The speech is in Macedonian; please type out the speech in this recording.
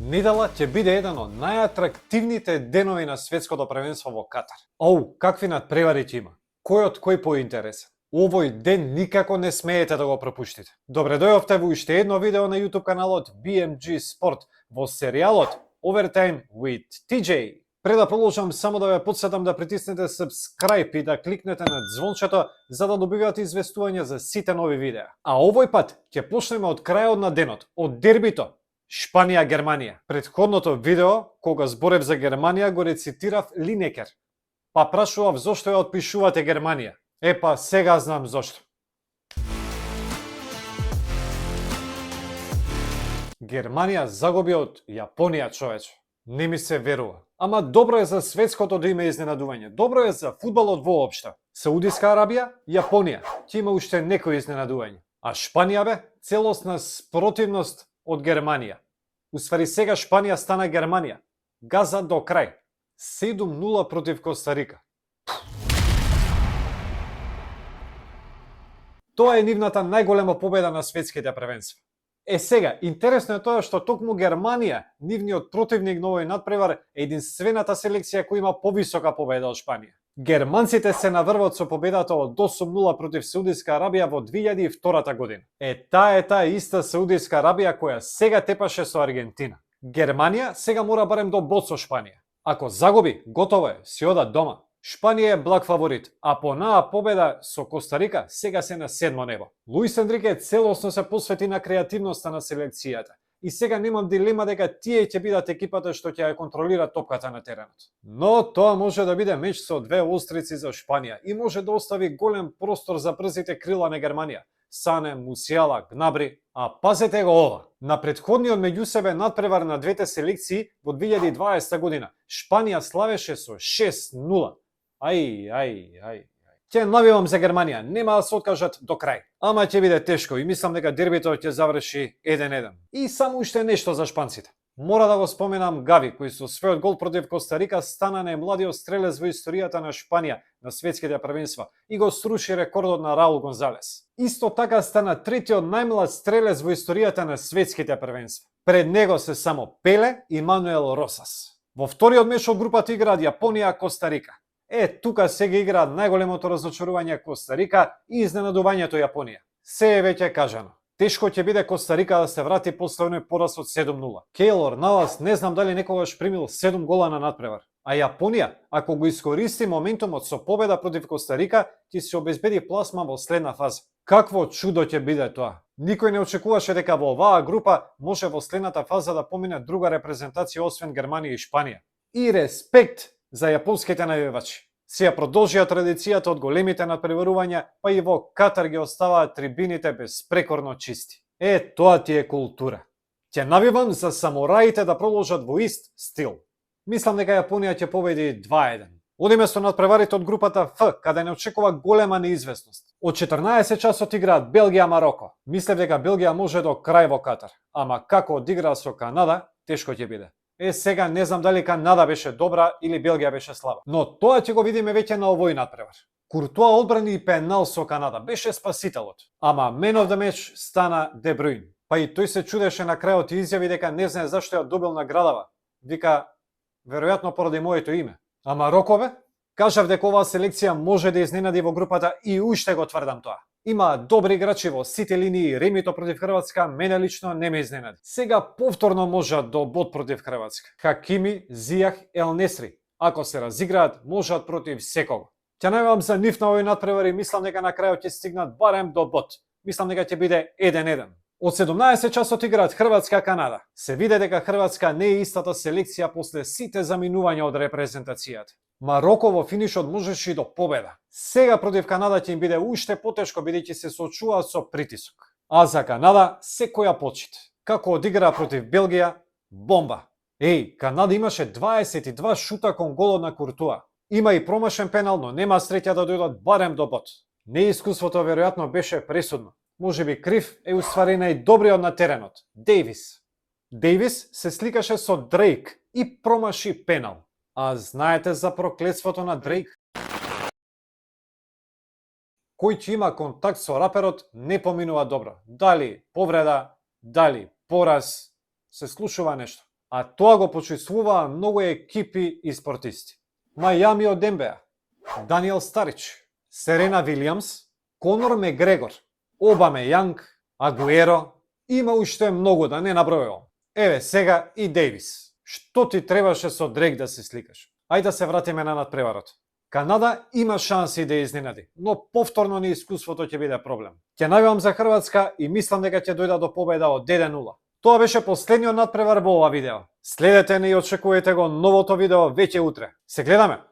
Недела ќе биде еден од најатрактивните денови на светското првенство во Катар. Оу, какви надпревари ќе има? Кој од кој поинтересен? Овој ден никако не смеете да го пропуштите. Добре дојавте во уште едно видео на YouTube каналот BMG Sport во серијалот Overtime with TJ. Пред да продолжам, само да ве потсетам да притиснете subscribe и да кликнете на звончето за да добивате известување за сите нови видеа. А овој пат ќе почнеме од крајот на денот, од дербито Шпанија-Германија. Претходното видео, кога зборев за Германија, го рецитирав Линекер. Па прашував зошто ја отпишувате Германија. Епа, сега знам зошто. Германија загуби од Јапонија, човече. Не ми се верува. Ама добро е за светското да има изненадување. Добро е за фудбалот воопшто. Саудиска Арабија, Јапонија, ќе има уште некои изненадување. А Шпанија бе, целосна спротивност од Германија. Уствари сега Шпанија стана Германија. Газа до крај. 7-0 против Коста-Рика. Тоа е нивната најголема победа на светските првенства. Сега, интересно е тоа што токму Германија, нивниот противник на овој надпревар, е единствената селекција која има повисока победа од Шпанија. Германците се наврват со победата од 8-0 против Саудиска Арабија во 2002 година. Таа е таа иста Саудиска Арабија која сега тепаше со Аргентина. Германија сега мора барем до бод со Шпанија. Ако загуби, готово е, си одат дома. Шпанија е благ фаворит, а по наа победа со Коста-Рика сега се на седмо небо. Луис Енрике целосно се посвети на креативноста на селекцијата. И сега немам дилема дека тие ќе бидат екипата што ќе ја контролира топката на теренот. Но тоа може да биде меч со две острици за Шпанија и може да остави голем простор за брзите крила на Германија. Сане, Мусијала, Гнабри, а пазете го ова. На претходниот меѓусебе надпревар на двете селекции во 2020 година Шпанија славеше со 6-0. Ај. Ќе навивам за Германија, нема да се откажат до крај. Ама ќе биде тешко и мислам дека дербито ќе заврши 1-1. И само уште нешто за шпанците. Мора да го споменам Гави, кој со својот гол против Коста-Рика стана најмладиот стрелец во историјата на Шпанија на светските првенства и го сруши рекордот на Раул Гонзалес. Исто така стана третиот најмлад стрелец во историјата на светските првенства. Пред него се само Пеле и Мануел Росас. Во вториот меч од групата играат Јапонија и Коста-Рика. Тука сега играат најголемото разочарување Коста-Рика и изненадувањето Јапонија. Се е веќе кажано. Тешко ќе биде Коста-Рика да се врати после оној пораз од 7-0. Кейлор Навас не знам дали некогаш примил 7 гола на надпревар. А Јапонија, ако го искористи моментумот со победа против Коста-Рика, ќе се обезбеди пласма во следна фаза. Какво чудо ќе биде тоа? Никој не очекуваше дека во оваа група може во следната фаза да помине друга репрезентација освен Германија и Шпанија. И респект за јапонските навивачи. Сија продолжија традицијата од големите надпреварувања, па и во Катар ги оставаат трибините безпрекорно чисти. Тоа ти е култура. Ќе навивам за самураите да продолжат во ист стил. Мислам дека Јапонија ќе победи 2-1. Одиме со надпреварите од групата Ф, каде не очекува голема неизвестност. Од 14 часот играат Белгија-Мароко. Мислев дека Белгија може до крај во Катар, ама како одигра со Канада, тешко ќе биде. Сега не знам дали Канада беше добра или Белгија беше слаба. Но тоа ќе го видиме веќе на овој надпревар. Куртуа одбрани и пенал со Канада, беше спасителот. Ама мен of the match стана Де Брујн. Па и тој се чудеше на крајот и изјави дека не знае зашто ја добил наградава. Вика, веројатно поради моето име. Ама Рокове? Кажав дека оваа селекција може да изненади во групата и уште го тврдам тоа. Има добри играчи во сите линии, ремито против Хрватска, мене лично не ме изненади. Сега повторно можат до бод против Хрватска. Хакими, Зијах, Ел Несри, ако се разиграат, можат против секого. Ќе најавам за нив на овој надпревар и мислам дека на крајот ќе стигнат барем до бод. Мислам дека ќе биде 1-1. Од 17 часот играат Хрватска-Канада. Се виде дека Хрватска не е истата селекција после сите заминувања од репрезентацијата. Мароко во финишот можеше и до победа. Сега против Канада ќе им биде уште потешко бидејќи се соочуваат со притисок. А за Канада секоја почит. Како одигра против Белгија, бомба. Канада имаше 22 шута кон голот на Куртуа. Има и промашен пенал, но нема среќа да дојдат барем до бод. Неискуството веројатно беше пресудно. Може би крив е уствари најдобриот на теренот, Дејвис. Дејвис се сликаше со Дрейк и промаши пенал. А знаете за проклетството на Дрейк? Кој ќе има контакт со раперот не поминува добро. Дали повреда, дали пораз, се слушува нешто. а тоа го почувствуваа многу екипи и спортисти. Мајами од НБА, Даниел Старич, Серена Вилијамс, Конор Мегрегор, Обаме Јанг, Агуеро, има уште многу да не набројувам. Еве сега и Дейвис. Што ти требаше со Дрейк да се сликаш? Ајде да се вратиме на надпреварот. Канада има шанси да изненади, но повторно неискуството ќе биде проблем. Ќе навивам за Хрватска и мислам дека ќе дојда до победа од 1-0. Тоа беше последниот надпревар во ова видео. Следете не и очекувате го новото видео веќе утре. Се гледаме!